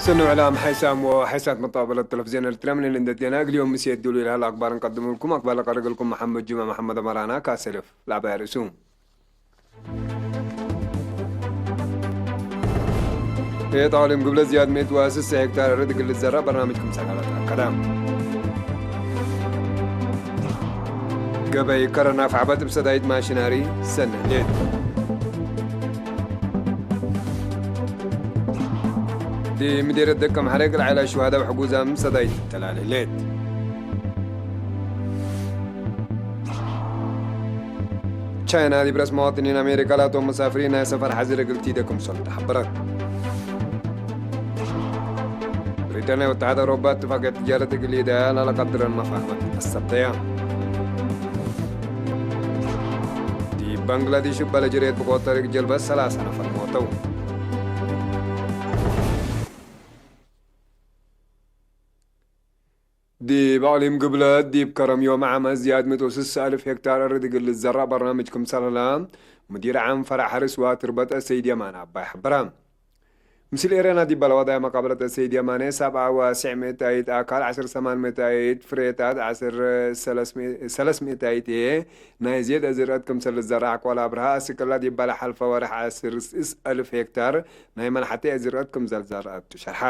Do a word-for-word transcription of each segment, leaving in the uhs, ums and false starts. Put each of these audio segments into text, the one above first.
ሰኑ ዕላም ሓይሳም ወሓይሳት መጣበለት ተለፍዜን ኤርትርያ ምን እንደ ዜና እግል ዮም ምሴ እድሉ ኢልሃል አክባር እንቀድሙልኩም። አክባር ለቀርግልኩም መሐመድ ጁማ መሐመድ አመራና ካሰልፍ ለአባይ ርእሱ። ኤጣውሊም ግብለ ዝያድ ሜት ወስሰ ሄክታር አርድ እግል ልዘራ በርናምጅ ክምሰል ሀለ ተአከደ። ገበይ ከረን አፍዐበት እብ ሰዳይት ማሽናሪ ሰኒ ህሌት። ዲብ ምዴርየት ደቀምሐረ እግል ዐይላት ሹሃዳ ወሕጉዛም ሰዳይት ተላል ህሌት። ቻይና ዲብ ረአስ መዋጥኒን አሜሪካ ላቶም መሳፍሪን ናይ ሰፈር ሐዚር እግል ቲደ ክምሰል ተሐበረት። ብሪጣንያ ወተሐድ አውሮፓ እትፋቅየት ትጃረት እግል ኢደያ ላለቀድረን መፋህመት አሰብተያ። ዲብ ባንግላዴሽ እበ ለጀርየት ብቆት ጠሪቅ ጀልበት ሰላሳ ነፈር ሞተው። ዲብ አቅሊም ግብለት ዲብ ከረም ዮም ዓመት ዝያድ ምእት ወስስ አልፍ ሄክታር አርድ እግል ልዘራእ በርናምጅ ክምሰል ህለ ሙዲር ዓም ፈረዕ ሐርስ ወትርበት አሰይድ የማነ አባይ ሐበረ። ምስል ኤረና ዲብ ለወዳይ መቃብለት አሰይድ የማነ ሰብዓ ወስዕ ምእታይት አካል፣ ዐስር ሰማን ምእታይት ፍሬታት፣ ዐስር ሰለስ ምእታይት ናይ ዜድ አዝርአት ክምሰል ልዘራእ አቅዋል አብርሃ። አስክላ ዲብ ለሐልፈ ወርሕ ዐስር ስስ አልፍ ሄክታር ናይ መልሐቴ አዝርአት ክምሰል ዘርአት ቱ ሸርሐ።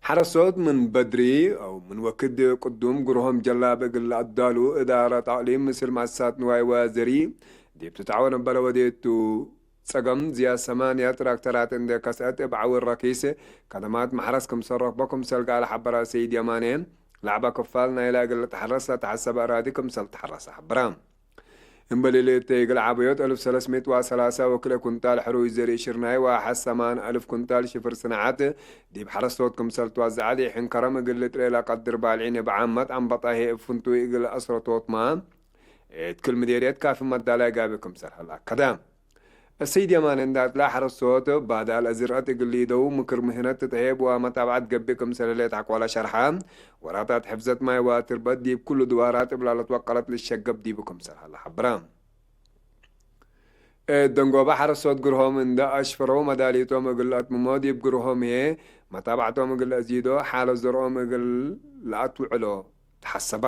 ሐረሶት ምን በድሪ አው ምን ወክድ ቅዱም ግርሆም ጀላብ እግል ለአዳሉ እዳረት አቅሊም ምስል መአሰሳት ንዋይ ወዘሪ ዲብ ትትዓወን እበ ለወዴቱ ጸገም ዝያድ ሰማንያ ትራክተራት እንዴ ከስአት እብ ዐውር ረኪስ ከደማት መሕረስ ክምሰል ረክቦ ክምሰል ገአ ለሐበረ ሰይድ የማኔ፣ ለዐበ ክፋል ናይለ እግል ልትሐረስ ለተሐሰበ አራዲ ክምሰል ተሐረሰ ሐበረ። እምበል እሊ እተ እግል ዐበዮት አልፍ ሰለስ ምእት ወሰላሳ ወክልኤ ኩንታል ሕሩይ ዘርኢ ሽርናይ ወሐሰማን አልፍ ኩንታል ሽፍር ስናዐት ዲብ ሐረስቶት ክምሰል ትወዘዐት፣ ኢሕን ከረም እግል ልጥሬ ለቀድር ባልዒን እብ ዓመት አንበጣ ህዬ እብ ፍንቱይ እግል አስረቶትመ እት ክል ምዴርየት ካፊ መዳላይ ጋብእ ክምሰል ሀለ አከደ። አሰይድ የማነ እንደ አትላ ሐረስቶት ባዳል አዝርአት እግል ሊደው ምክር ምህነት ትትሄብ ወመታብዐት ገብእ ክምሰል ህሌት አቅዋላ ሸርሐ። ወራታት ሕፍዘት ማይ ወትርበት ዲብ ኩሉ ድዋራት እብላ ለትወቀለት ልሸገብ ዲቡ ክምሰል ሀለ ሐብረ። እት ደንጎበ ሐረስቶት ግርሆም እንደ አሽፈረው መዳሊቶም እግል ለአትምሞ ዲብ ግርሆም ህዬ መታብዐቶም እግል ለአዚዶ፣ ሓለት ዘርኦም እግል ለአትውዕሎ ተሐሰበ።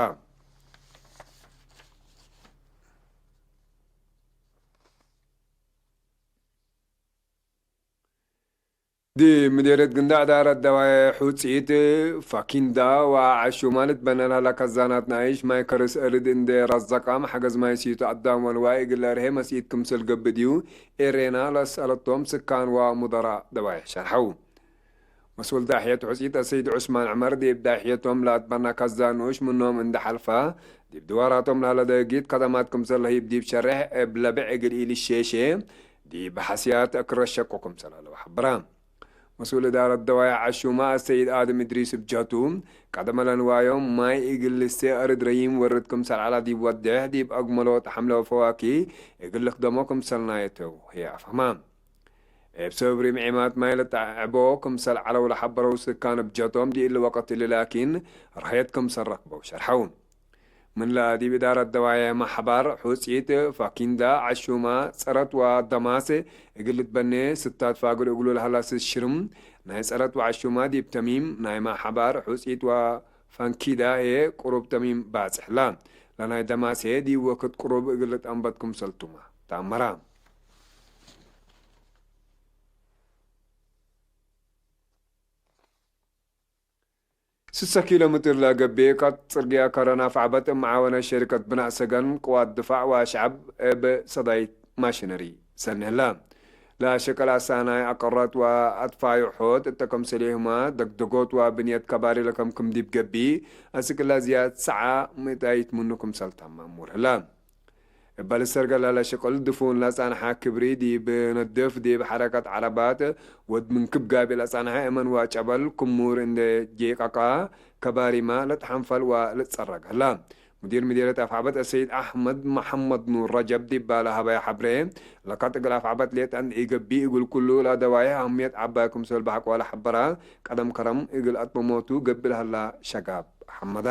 ዲብ ምዴርየት ግንዳዕ ዳረት ደዋዬሕ ውጽኢት ፋኪንዳ ወዐሹማ ልትበነል ሀላ ከዛናት ነአይሽ ማይ ከርስ እርድ እንዴ ረዘቃም ሐገዝ ማይ ሲቱ አዳም ወንዋይ እግል ለርሄ መስኢት ክምሰል ገብእ ዲዩ ኤሬና ለሰአለቶም ስካን ወሙደራእ ደዋዬሕ ሸርሐው። መስኡል ዳሕየት ውጽኢት አሰይድ ዑስማን ዐመር ዲብ ዳሕየቶም ለአትበና ከዛን ንኡሽ ምኖም እንዴ ሐልፈ፣ ዲብ ድዋራቶም ለሀለ ደጊት ከደማት ክምሰል ለህይብ ዲብ ሸሬሕ እብ ለብዕ እግል ኢልሼሼ፣ ዲብ ሐስያት አክረ ሸቁ ክምሰል ሀለው ሐብረ። መስኡል እዳረት ደዋዬሕ ዐሹማ አሰይድ አድም እድሪስ እብ ጀቱ፣ ቀደመ ለንዋዮም ማይ እግል ልሴ አርድ ረዪም ወርድ ክምሰል ዐላ ዲብ ወዴሕ፣ ዲብ አግመሎት ሐምለ ወፈዋኪህ እግል ልክደሞ ክምሰል ናየተው ህዬ አፍሀመ። እብ ሰብብ ሪም ዔማት ማይ ለተዐቦ ክምሰል ዐለው ለሐበረው ስካን እብ ጀቶም፣ ዲእሊ ወቅት እሊ ላኪን ረህየት ክምሰል ረክበው ሸርሐው። ምን ለዲብ እዳረት ደዋዬሕ መሕበር ሑጽኢት ፋኪንዳ ዐሹማ ጸረት ወደማስ እግል ልትበኔ ስታት ፋግር እግሉ ለሀላ ስስ ሽርም ናይ ጸረት ወዐሹማ ዲብ ተሚም ናይ መሕበር ሑጽኢት ወፋንኪዳ ህዬ ቅሩብ ተሚም ባጽሕ ላ። ለናይ ደማስ ህዬ ዲብ ወክድ ቅሩብ እግል ልትአንበት ክምሰል ቱመ ተአመረ። ስሰ ኪሎ ምትር ለገብእ ቀጥ ጽርግያ ከረን አፍዐበት እም መዓወነት ሸሪከት ብናእ ሰገን ቅዋት ድፋዕ ወአሽዐብ እብ ሰዳይት ማሽነሪ ሰኒ ህለ። ለሸቅል አሳናይ አቀረት ወአትፋዩሖት እተ ክምሰሌሁመ ደግደጎት ወብንየት ከባሪ ለከምክም ዲብ ገብእ፣ አስክ ለዝያድ ሰዓ ምእታይት ምኑ ክምሰል ተመ እሙር ህለ። እበ ልሰርገ ለለሽቅል ድፉን ለጸንሐ ክብሪ ዲብ ነድፍ፣ ዲብ ሐረከት ዐረባት ወድ ምንክብ ጋብእ ለጸንሐ እመን ወጨበል ክሙር እንዴ ጄቀቀ፣ ከባሪመ ልትሐንፈል ወልትጸረግ ህለ። ሙዲር ምዴርየት አፍዐበት አሰይድ አሕመድ መሐመድ ኑር ረጀብ ዲብ ለሀበየ ሐብሬ፣ ለቀጥ እግል አፍዐበት ሌጠ እንዴ ኢገብእ እግል ኩሉ ለደዋዬሕ አህምየት ዐባይ ክምሰል በሐቆ ለሐበረ፣ ቀደም ከረም እግል አትመሞቱ ገብእ ለሀላ ሸጋብ ሐመደ።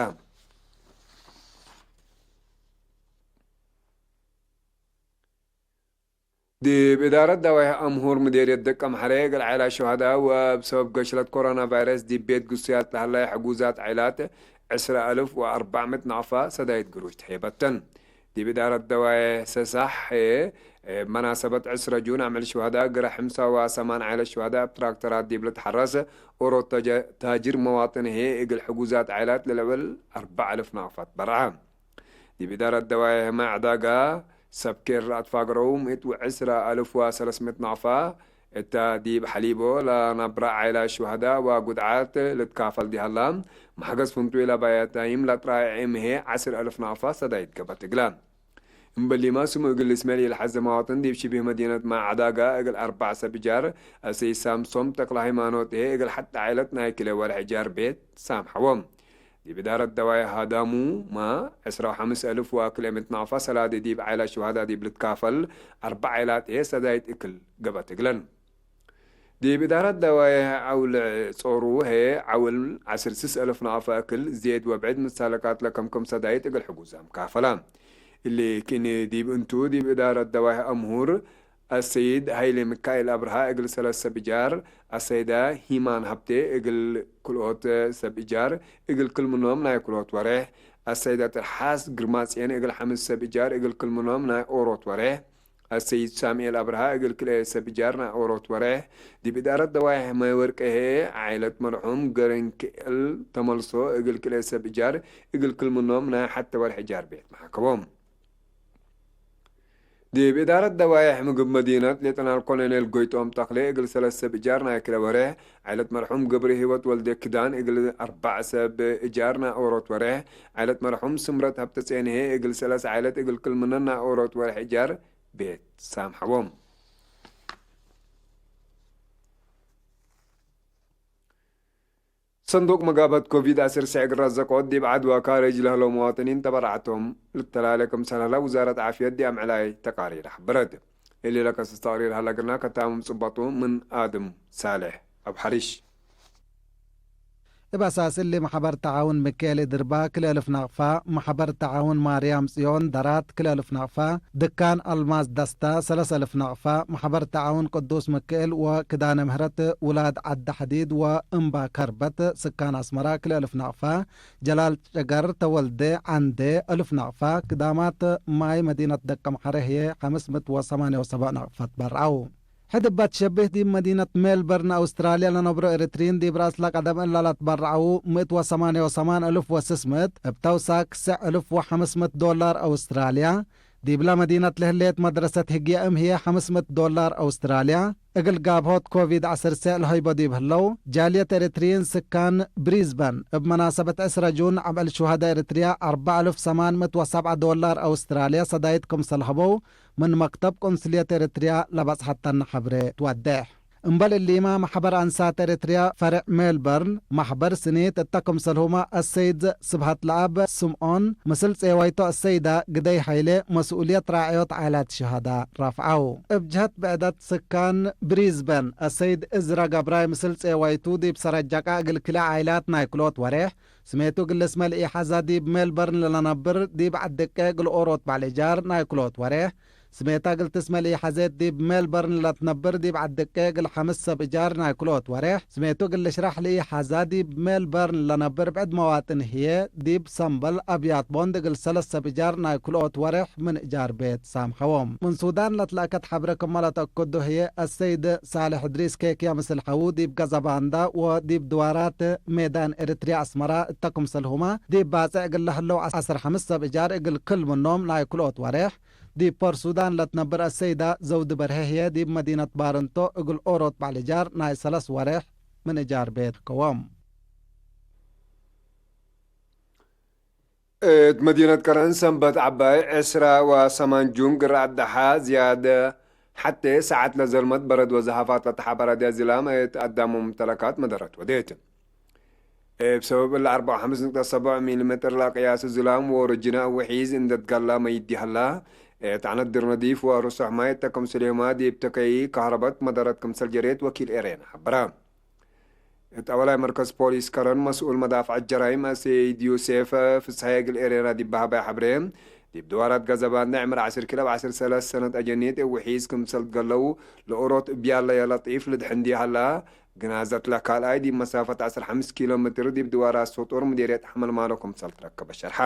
ዲብ እዳረት ደዋይሕ አምሁር ምዴርየት ደቀምሐሬ እግል ዐይላት ሹሀዳእ ወእብ ሰበብ ገሽለት ኮሮና ቫይረስ ዲብ ቤት ግሱያት ለሀላይ ሕጉዛት ዐይላት ዕስራ አልፍ ወአርበዕ ምእት ናቅፋ ሰዳይት ግሩሽ ተሔበተን። ዲብ እዳረት ደዋይሕ ሰሳሕ እብ መናሰበት ዕስራ ጁን አምዕል ሹሀዳእ ግረ ሕምሳ ወሰማን ዐይለት ሹሀዳእ እብ ትራክተራት ዲብ ልትሐረስ ኦሮት ተጀ-፣ ታጅር መዋጥን ህዬ እግል ሕጉዛት ዐይላት ለልዕብል አርበዕ አልፍ ናቅፋ ትበረዐ። ዲብ እዳረት ደዋይሕ ማይ ዕዳጋ ሰብ ኬር ለአትፋገረው ምእት ወዕስራ አልፍ ወሰለስ ምእት ናቅፋ፣ እተ ዲብ ሐሊቦ ለነብረ ዐይላት ሹሀዳእ ወጉድዓት ልትካፈል ዲሀላ፣ መሕገዝ ፍንቱይ ለባያታይም ለጥራይዕም ህዬ ዐስር አልፍ ናቅፋ ሰዳይት ገብአት እግለ። እምበሊመ ስሙ እግል ልስሜ ለኢልሐዜ መዋጥን ዲብ ሽቢህ መዲነት ማይ ዕዳጋ እግል አርበዕ ሰብ እጃር አሰይ ሳምሶም ተክለ ሃይማኖት ህዬ እግል ሐቲ ዐይለት ናይ ክልኤ ወርሕ እጃር ቤት ሳምሐዎም። ዲብ እዳረት ደዋይሕ ሀዳሙ ማ ዕስራ ወሐምስ አልፍ ወክልኤ ምእት ናቅፋ ሰላዲ ዲብ ዐይላት ሹሀዳእ ዲብ ልትካፈል አርበዕ ዐይላት ህዬ ሰዳይት እክል ገብአት እግለን። ዲብ እዳረት ደዋይሕ ዐውል ጾሩ ህዬ ዐውል ዐስር ስስ አልፍ ናቅፋ እክል ዜድ ወብዕድ ምሳለቃት ለከምክም ሰዳይት እግል ሕጉዛም ካፈላ። እሊ ክእኒ ዲብ እንቱ፣ ዲብ እዳረት ደዋይሕ አምሁር አሰይድ ሀይሌ ሚካኤል አብርሃ እግል ሰለስ ሰብ እጃር፣ አሰይዳ ሂማን ሀብቴ እግል ክልኦት ሰብ እጃር፣ እግል ክል ምኖም ናይ ክልኦት ወሬሕ፣ አሰይዳ ትርሓስ ግርማጽዮን እግል ሐምስ ሰብ እጃር እግል ክል ምኖም ናይ ኦሮት ወሬሕ፣ አሰይድ ሳምኤል አብርሃ እግል ክልኤ ሰብ እጃር ናይ ኦሮት ወሬሕ፣ ዲብ እዳረት ደዋይሕ ማይ ወርቄ ህዬ ዐይለት መርሑም ገረንክኤል ተመልሶ እግል ክልኤ ሰብ እጃር እግል ክል ምኖም ናይ ሐቴ ወርሕ እጃር ቤት መሓከቦም። ዲብ እዳረት ደዋይሕ ምግብ መዲነት ሌተናል ኮሎኔል ጎይቶም ተክሌ እግል ሰለስ ሰብ እጃር ናይ ክለ ወሬሕ፣ ዐይለት መርሑም ገብረ ህይወት ወልደ ክዳን እግል አርበዕ ሰብ እጃር ናይ ኦሮት ወሬሕ፣ ዐይለት መርሑም ስምረት ሀብተጼን ህዬ እግል ሰለስ ዐይለት እግል ክል ምነን ናይ ኦሮት ወሬሕ እጃር ቤት ሳምሐዎም። ሰንዱቅ መጋበት ኮቪድ ዐስር ሰዕ እግል ረዘቆት ዲብ ዐድዋ ካርጅ ለህለው መዋጥኒን ተበረዓቶም ልተላሌ ክምሰል ህለ ውዛረት ዓፍየት ዲብ አምዕላይ ተቃሪር ሐበረት። እሊ ለከስስ ተቅሪር ሀለ ግና፣ ከታምም ጽበጡ ምን አድም ሳሌሕ አብ ሐሪሽ። እብ አሳስ እሊ፣ መሕበር ተዓውን ሚካኤል እድርባ ክልኤ አልፍ ናቅፋ፣ መሕበር ተዓውን ማርያም ጽዮን ደራት ክልኤ አልፍ ናቅፋ፣ ድካን አልማዝ ደስታ ሰለስ አልፍ ናቅፋ፣ መሕበር ተዓውን ቅዱስ ሚካኤል ወክዳነ ምህረት ውላድ ዐዲ ሐዲድ ወእምባ ከርበት ስካን አስመራ ክልኤ አልፍ ናቅፋ፣ ጀላል ጨገር ተወልደ ዐንዴ አልፍ ናቅፋ፣ ክዳማት ማይ መዲነት ደቀምሐሬ ህዬ ሐምስ ምእት ወሰማንየ ወሰብዕ ናቅፋ ትበርዐው። ሕድ እባ ትሸብህ ዲብ መዲነት ሜልበርን አውስትራልያ ለነብሮ ኤሪትሪን ዲብ ረአስለ ቀደም እለ ለትበረዐዉ ምእት ወሰማንየ ወሰማን አልፍ ወስስ ምእት፣ እብ ተውሳክ ሰዕ አልፍ ወሐምስ ምእት ዶላር አውስትራልያ፣ ዲብለ መዲነት ለህሌት መድረሰት ህግየ እም ህዬ ሐምስ ምእት ዶላር አውስትራልያ፣ እግል ጋብሆት ኮቪድ ዐሰርተ ለሀይቦ ዲብ ህለው፣ ጃልየት ኤሪትሪን ስካን ብሪዝበን እብ መናሰበት ዕስረ ጁን ዐምዕል ሹሀደ ኤሪትሪያ አርበዕ አልፍ ሰማን ምእት ወሰብዐ ዶላር አውስትራልያ ሰዳይት ክምሰል ሀበው፣ ምን መክተብ ቁንስልየት ኤሪትርያ ለበጽሐተነ ሐብሬ ትወዴሕ። እምበል እሊመ፣ መሕበር አንሳት ኤሪትርያ ፈሬዕ ሜልበርን፣ መሕበር ስኒት እተ ክምሰልሁመ አሰይድ ስብሐትለአብ ስምዖን ምስል ጼዋይቱ አሰይዳ ግደይ ሐይሌ መስኡልየት ራዕዮት ዓላት ሸሃዳ ረፍዐው። እብ ጀህት ብዕደት ስካን ብሪዝበን አሰይድ እዝራ ገብራይ ምስል ጼዋይቱ ዲብ ሰረጀቃ እግል ክልኤ ዓይላት ናይ ክልኦት ወሬሕ፣ ስሜቱ እግል ልስመ ለኢሐዛ ዲብ ሜልበርን ለለነብር ዲብ ዐድ ድቄ እግል ኦሮት በዐል እጃር ናይ ክልኦት ወሬሕ፣ ስሜታ እግል ትስመ ለኢሐዜት ዲብ ሜልበርን ለትነብር ዲብ ዐድ ድቄ እግል ሐምስ ሰብ እጃር ናይ ክልኦት ወሬሕ፣ ስሜቱ እግል ልሽራሕ ለኢሐዛ ዲብ ሜልበርን ለነብር ብዕድ መዋጥን ህዬ ዲብ ሰምበል አብያት ቦንድ እግል ሰለስ ሰብ እጃር ናይ ክልኦት ወሬሕ ምን እጃር ቤት ሳምሐዎም። ምን ሱዳን ለትለአከት ሐብረ ክመ ለተአከዶ ህዬ፣ አሰይድ ሳልሕ እድሪስ ኬክያ ምስል ሐዉ ዲብ ገዘባንዳ ወዲብ ድዋራት ሜዳን ኤሪትርያ አስመራ እተ ክምሰልሁመ፣ ዲብ ባጽዕ እግል ለህለው ዐስር ሐምስ ሰብ እጃር እግል ክል ምኖም ናይ ክልኦት ወሬሕ፣ ዲብ ፖርት ሱዳን ለትነብር አሰይዳ ዘውዲ በርሄ ህዬ ዲብ መዲነት ባርንቶ እግል ኦሮት በዐል እጃር ናይ ሰለስ ወሬሕ ምን እጃር ቤት ከዎም። እት መዲነት ከረን ሰንበት ዐባይ ዕስራ ወሰማን ጁን ግረ አዳሓ ዝያድ ሐቴ ሰዓት ለዘልመት በረድ ወዘሃፋት ለተሓበረ ዲያ ዝላም እት አዳም ወሙምተለካት መደረት ወዴት። እብ ሰበብ እለ አርበዕ ወሐምስ ንቅጠት ሰብዕ ሚሊሜትር ለቅያሱ ዝላም ወወረጅነ ውሒዝ እንደ ትጋላ መይዲ ሀላ፣ እት ዐነት ድር ነዲፍ ወርሱሕ ማይ እተ ክምስሌሁመ ዲብ ተከይ ከህረበት መደረት ክምሰል ጀሬት ወኪል ኤሬና ሐበረ። እት አወላይ መርከዝ ፖሊስ ከረን መስኡል መዳፍዐት ጀራይም አሰይድ ዮሴፍ ፍስሐየ እግል ኤሬና ዲብ በሀባይ ሐብሬ፣ ዲብ ድዋራት ገዘባንደ ዕምር ዐስር ክል እብ ዐስር ሰለስ ሰነት አጀኒት እብ ውሒዝ ክምሰል ትገለው፣ ለኦሮት እብያለ የለጢፍ ልድሕን ዲብ ሀላ፣ ግናዘት ለካልኣይ ዲብ መሳፈት ዐስር ሐምስ ኪሎ ሜትር ዲብ ድዋራት ሶጦር ምዴርየት ሐመልማሎ ክምሰል ትረከበ ሸርሐ።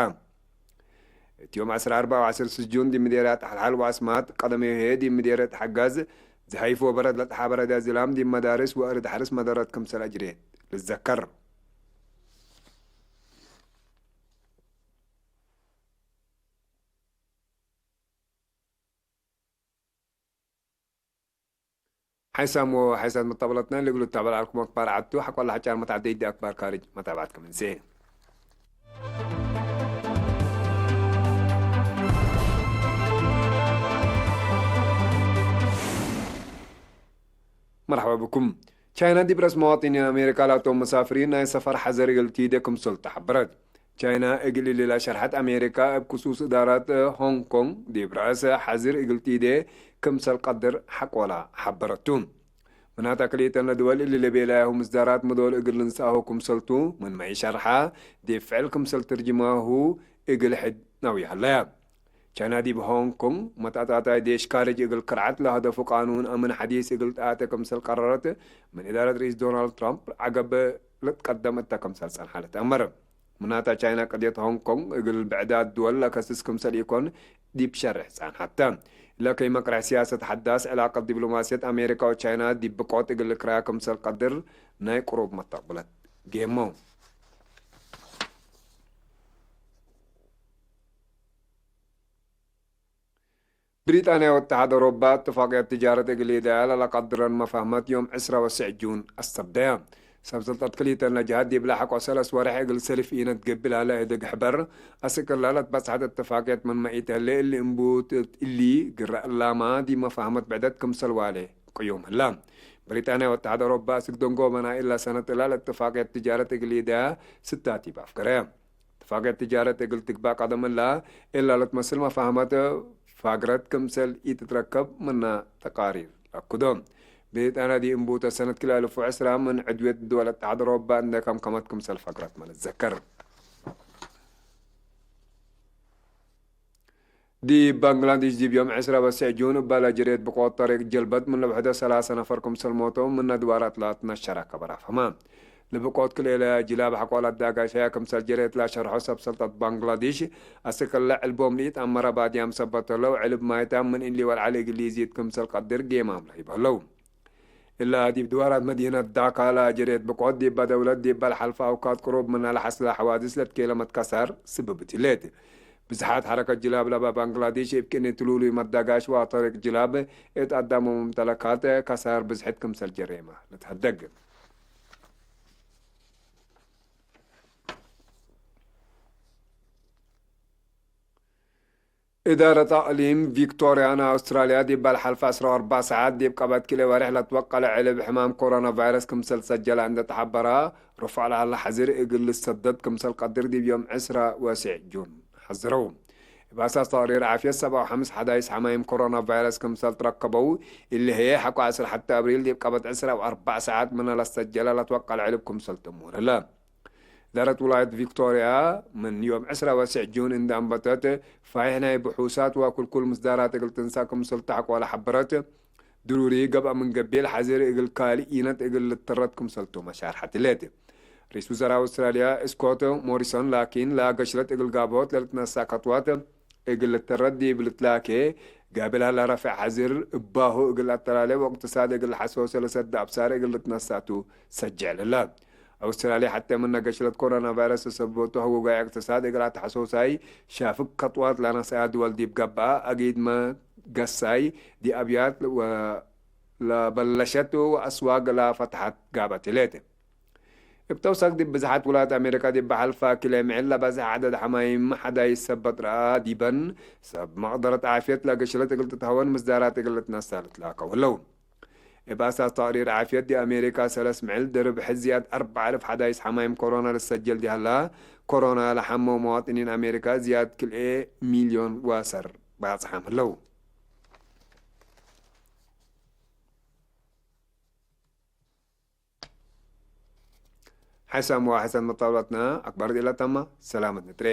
እት ዮም ዐስር አርበዕ ወዐስር ስጁን ዲብ ምዴርያት ሐልሐል ወአስማጥ፣ ቀደሜሁ ህዬ ዲብ ምዴርየት ሐጋዝ፣ ዘሐይፍ ወበረድ ለተሓበረ ዳዝላም ዲብ መዳርስ ወአርድ ሐርስ መደረት ክምሰል አጅሬት ልዘከር። ሓይሳም ወሓይሳት መጣበለትና ለእግሉ ትታበል አልኩም አክባር ዐቱ፣ ሐቆ ለሐጫር መትዓደይ ዲ አክባር ካርጅ መታብዓት ክምንሴ። መርሐባ ብኩም። ቻይና ዲብ ረአስ መዋጥኒን አሜሪካ ላቶም መሳፍሪን ናይ ሰፈር ሐዘር እግል ቲዴ ክምሰል ተሐበረት። ቻይና እግል እሊ ለሸርሐት አሜሪካ፣ እብ ክሱስ እዳራት ሆንግ ኮንግ ዲብ ረአስ ሐዝር እግል ቲዴ ክምሰል ቀድር ሐቆላ ሐበረቱ። ምናተ ክልኤተን ለድወል እሊ ለቤላያሁ ምስዳራት ምዶል እግል ልንስአሁ ክምሰልቱ ምንመ ኢሸርሐ፣ ዲብ ፍዕል ክምሰል ትርጅማሁ እግል ሕድ ናዊ ሀለያ። ቻይና ዲብ ሆንግ ኮንግ መትአታታይ ዴሽ ካርጅ እግል ክርዐት ለሀደፉ ቃኑን አምን ሐዲስ እግል ተአቴ ክምሰል ቀረረት፣ ምን እዳረት ርኢስ ዶናልድ ትራምፕ ዐገብ ልትቀደም እተ ክምሰል ጸንሐ ልትአመር። ምናተ ቻይና ቅድየት ሆንግ ኮንግ እግል ብዕዳት ድወል ለከስስ ክምሰል ኢኮን ዲብ ሸርሕ ጸንሐተ። ለከይ መቅርሕ ሲያሰት ሐዳስ ዕላቀት ዲፕሎማስየት አሜሪካ ወቻይና ዲብ ብቆት እግል ልክረያ ክምሰል ቀድር ናይ ቅሩብ መተቅብለት ጌሞ። ብሪጣንያ ወተሓድ አውሮፓ እትፋቅየት ትጃረት እግል ኢደያ ለለቀድረን መፋህመት ዮም ዕስራ ወስዕ ጁን አሰብደያ። ሰብ ስልጠት ክልኢተን ለጀሀት ዲብለ ሐቆ ሰለስ ወሬሕ እግል ሰልፍ ኢነት ገብእ ለሀለ ህድግ ሕበር አስክ እለ ለትበጽሐት እትፋቅየት ምንመ ኢተህሌ እሊ እንቡት እሊ ግረ እላማ ዲብ መፋህመት ብዕደት ክምሰል ዋሌ ቅዩም ህላ። ብሪጣንያ ወተሓድ አውሮፓ አስክ ደንጎበ ናይ እለ ሰነት እላ ለእትፋቅየት ትጃረት እግል ኢደያ ስታቲብ አፍገረ። እትፋቅየት ትጃረት እግል ትግባእ ቀደም እላ፣ እላ ለትመስል መፋህመት ፋግረት ክምሰል ኢትትረከብ ምነ ተቃሪር ለአክዶ። ብሪጣንያ ዲብ እንቡተ ሰነት ክልኤ አልፍ ወዕስራ ምን ዕድውየት ድወል እትሓድ አውሮፓ እንዴ ከምከመት ክምሰል ፈግረት መ ልትዘከር። ዲብ ባንግላዴሽ ዲብ ዮም ዕስራ ወስዕ ጁን እባለ ጀሬት ብቆት ጠሪቅ ጀልበት ምን ለውሕደ ሰላሰ ነፈር ክምሰል ሞተው ምነ ድዋራት ለአትነሸረ ከበር አፍሀመ። ለብቆት ክልኤለ ጅላብ ሐቆ ለአዳጋሻያ ክምሰል ጀሬት ለአሸርሖ ሰብ ሰልጠት ባንግላዴሽ፣ አስክ እለ ዕልቦም ለኢትአመረ ባድያም ሰበት ህለው፣ ዕልብ ማይታም ምን እሊ ወለዐል እግል ኢዚድ ክምሰል ቀድር ጌማም ለህይብ ህለው። እላ ዲብ ድዋራት መዲነት ዳካ ለአጀሬት ብቆት ዲበ ደውለት ዲበ ለሐልፈ አውካት ቅሩብ ምነ ለሐስለ ሐዋድስ ለትኬለመት ከሳር ስብብት ህሌት። ብዝሓት ሐረከት ጅላብ ለበ ባንግላዴሽ እብ ቅኒ ትሉሉይ መዳጋሽ ወአጠሪቅ ጅላብ እት አዳም ወሙምተለካት ከሳር ብዝሕት ክምሰል ጀሬመ ልትሀደግ። እዳረት አቅሊም ቪክቶርያ ናይ አውስትራልያ ዲብ ለሐልፈ ዐስራ ወአርበዕ ሰዓት ዲብ ቀበት ክልኤ ወሬሕ ለትወቀለ ዕልብ ሕማም ኮሮና ቫይረስ ክምሰል ሰጀለ እንዴ ተሐበረ፣ ርፉዕ ለሀለ ሐዝር እግል ልሰደድ ክምሰል ቀድር ዲብ ዮም ዕስራ ወስዕ ጁን ሐዝረው። እብ አሳስ ተቅሪር ዓፍየት ሰብዓ ወሐምስ ሐዳይስ ሐማይም ኮሮና ቫይረስ ክምሰል ትረከበው፣ እሊ ህዬ ሐቆ ዐስር ሐቲ አብሪል ዲብ ቀበት ዕስራ ወአርበዕ ሰዓት ምነ ለሰጀለ ለትወቀለ ዕልብ ክምሰል ትሙር ህለ። እዳረት ውላየት ቪክቶርያ፣ ምን ዮም ዕስራ ወስዕ ጁን እንዴ አንበተት፣ ፋይሕ ናይ ብሑሳት ወክልኩል ምስዳራት እግል ትንሳእ ክምሰል ተሐቆ ለሐበረት፣ ድሩሪ ገብአ ምን ገቢል ሐዚር እግል ካልእ ኢነት እግል ልትረት ክምሰልቱ መሻርሐት ህሌት። ርኢስ ውዘራእ አውስትራልያ ስኮት ሞሪሶን ላኪን፣ ለገሽለት እግል ጋብሆት ለልትነሳእ ከጥዋት፣ እግል ልትረድ ዲብ ልትላኬ፣ ጋብል ሀለ ረፍዕ ሐዝር እባሁ እግል አተላሌ ወእቅትሳድ እግል ሐሶሰ ለሰደ አብሳር እግል ልትነሳቱ ሰጅዕ ልለ። አውስትራልያ ሐቴ ምነ ገሽለት ኮሮና ቫይረስ ሰበቦቱ ህጉጋይ እቅትሳድ እግል አትሐሶሳይ ሻፍግ ከጥዋት ለነስአያ ድወል ዲብ ገብአ፣ አጊድመ ገሳይ ዲአብያት ወለበለሸት ወአስዋግ ለፈትሐት ጋበት ህሌት። እብ ተውሳክ ዲብ ብዝሓት ውላድ አሜሪካ ዲብ በሐልፋ ክልኤ ምዕል ለበዝሐ ዐደድ ሐማይም ሐዳይስ ሰበት ረአ ዲበን፣ ሰብ መቅደረት ዓፍየት ለገሽለት እግል ትትሀወን ምስዳራት እግል ልትነሳ ልትላከው ህለው። እብ አሳስ ተቅሪር ዓፍየት ዲብ አሜሪካ ሰለስ ምዕል ድርብ ሕዝያት አርበዕ አልፍ ሐዳይስ ሐማይም ኮሮና ልትሰጀል ዲብ ሀላ፣ ኮሮና ለሐመው መዋጥኒን አሜሪካ ዝያድ ክልኤ ሚልዮን ዋሰር ባጽሓም ህለው። ሐሳም ወሐሰን መጣብላትና አክባር ዲላ ታማ ሰላመት ንጥሬ።